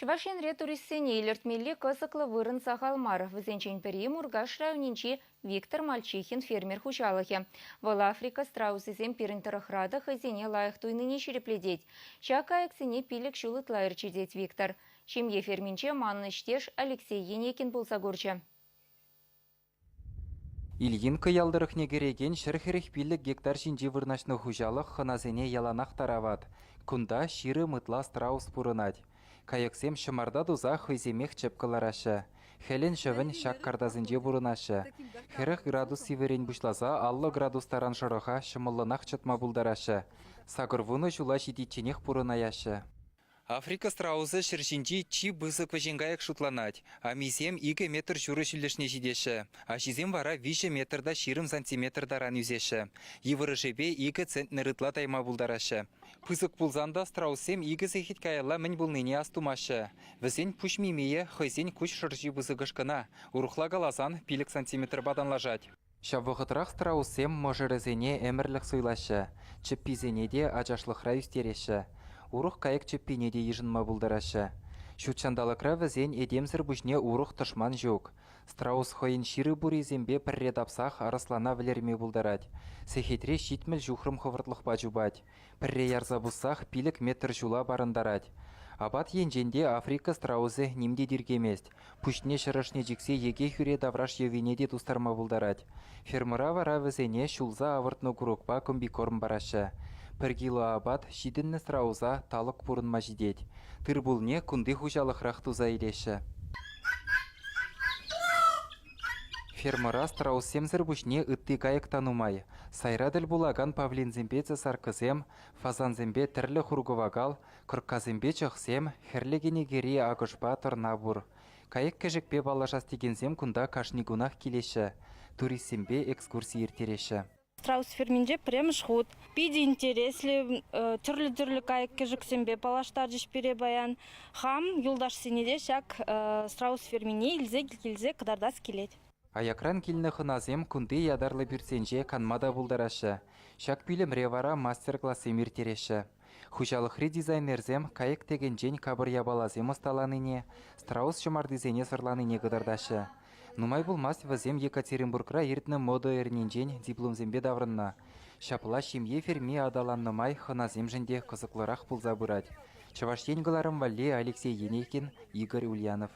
Чӑваш Енре туристсене илӗртмелли кӑсӑклӑ вырӑн сахал мар. Вӗсенчен пӗри Муркаш районӗнчи Виктор Мальчихин фермер хуҫалӑхӗ. Вӑл Африка страусӗсем пирӗн тӑрӑхра та хӑйсене лайӑх туйнине ҫирӗплетет. Ҫак кайӑксене 5 ҫул ытла ӗрчетет Виктор. Ҫемье ферминче манӑн ӗҫтеш Алексей Енейкин пулса курчӗ. Ильинка ял тӑрӑхне кӗрекен 145 гектар ҫинче вырнаҫнӑ хуҫалӑх хӑнасене яланах тарават. Кунта 20 ытла страус пурӑнать. Кайӑксем ҫӑмарта туса хӑйсемех чӗп кӑлараҫҫӗ. Хӗлӗн-ҫӑвӗн ҫак картасенче пурӑнаҫҫӗ. 40 градус сивӗрен пуҫласа 50 градус таран шӑрӑха ҫӑмӑллӑнах чӑтма пултараҫҫӗ. 80 ҫула ҫитичченех пурӑнаяҫҫӗ. Африка страусӗ ҫӗр ҫинчи чи пысӑк вӗҫенкайӑк шутланать. Амисем 2 метр ҫурӑ ҫӳллӗшне ҫитеҫҫӗ. Аҫисем вара 3 метр та 20 сантиметр таран ӳсеҫҫӗ. Йывӑрӑшӗпе 2 центнер ытла тайма пултараҫҫӗ. Пысӑк пулсан та страуссем 2 сехет каялла мӗн пулнине астумаҫҫӗ. Вӗсен пуҫ мимийӗ хӑйсен куҫ шӑрҫи пысӑкӑш кӑна, урӑхла каласан 5 сантиметрпа танлашать. Ҫав вӑхӑтрах страуссем мӑшӑрӗсене ӗмӗрлӗх суйлаҫҫӗ, чӗпписене те ачашлӑхра ӳстереҫҫӗ, урӑх кайӑк чӗппине те йышӑнма пултараҫҫӗ. Ҫут ҫанталӑкра вӗсен этемсӗр пуҫне урӑх тӑшман ҫук. Страус хӑйӗн ҫирӗп урисемпе пӗрре тапсах арӑслана вӗлерме пултарать, сехетре 70 ҫухрӑм хӑвӑртлӑхпа чупать. Пӗрре ярса пуссах 5 метр ҫула парӑнтарать. Апат енчен те Африка страусӗ ним те тиркемест. Пуҫне ҫӗр ӑшне чиксе йӗке хӳре тавраш йӑвине те тустарма пултарать. Фермӑра вара вӗсене ҫулса авӑртнӑ курӑкпа комбикорм параҫҫӗ. Пӗр кило апат ҫитӗннӗ страуса талӑк пурӑнма ҫитет. Тыр-пулне кунти хуҫалӑхрах туса илеҫҫӗ. Фермӑра страуссемсӗр пуҫне ытти кайӑк та нумай. Сайра тӗл пулакан павлинсемпе цесаркӑсем, фазансемпе тӗрлӗ хур-кӑвакал, кӑрккасемпе чӑхсем, хӗрлӗ кӗнекери акӑшпа тӑрна пур. Кайӑк-кӗшӗкпе паллашас текенсем кунта кашни кунах килеҫҫӗ, туристсемпе экскурси ирттереҫҫӗ. Страус ферминче пӗрремӗш хут. Питӗ интереслӗ, тӗрлӗ-тӗрлӗ кайӑк-кӗшӗксемпе паллаштарчӗҫ пире паян. Хам юлташсене те ҫак страус фермине илсе килсе кӑтартас килет. Аякран килнӗ хӑнасем кунти ятарлӑ пӳртсенче канма та пултараҫҫӗ. Ҫак пӳлӗмре вара мастер-классем ирттереҫҫӗ. Хуҫалӑхри дизайнерсем кайӑк тӗкӗнчен капӑр япаласем ӑсталанине, страус ҫӑмартисене сӑрланине кӑтартаҫҫӗ. Нумай пулмасть вӗсем Екатеринбургра иртнӗ мода эрнинчен дипломсемпе таврӑннӑ. Ҫапла ҫемье ферми аталаннӑ май хӑнасемшӗн те кӑсӑклӑрах пулса пырать. Чӑваш Ен кӑларӑм валли Алексей Енейкин, Игорь Ульянов.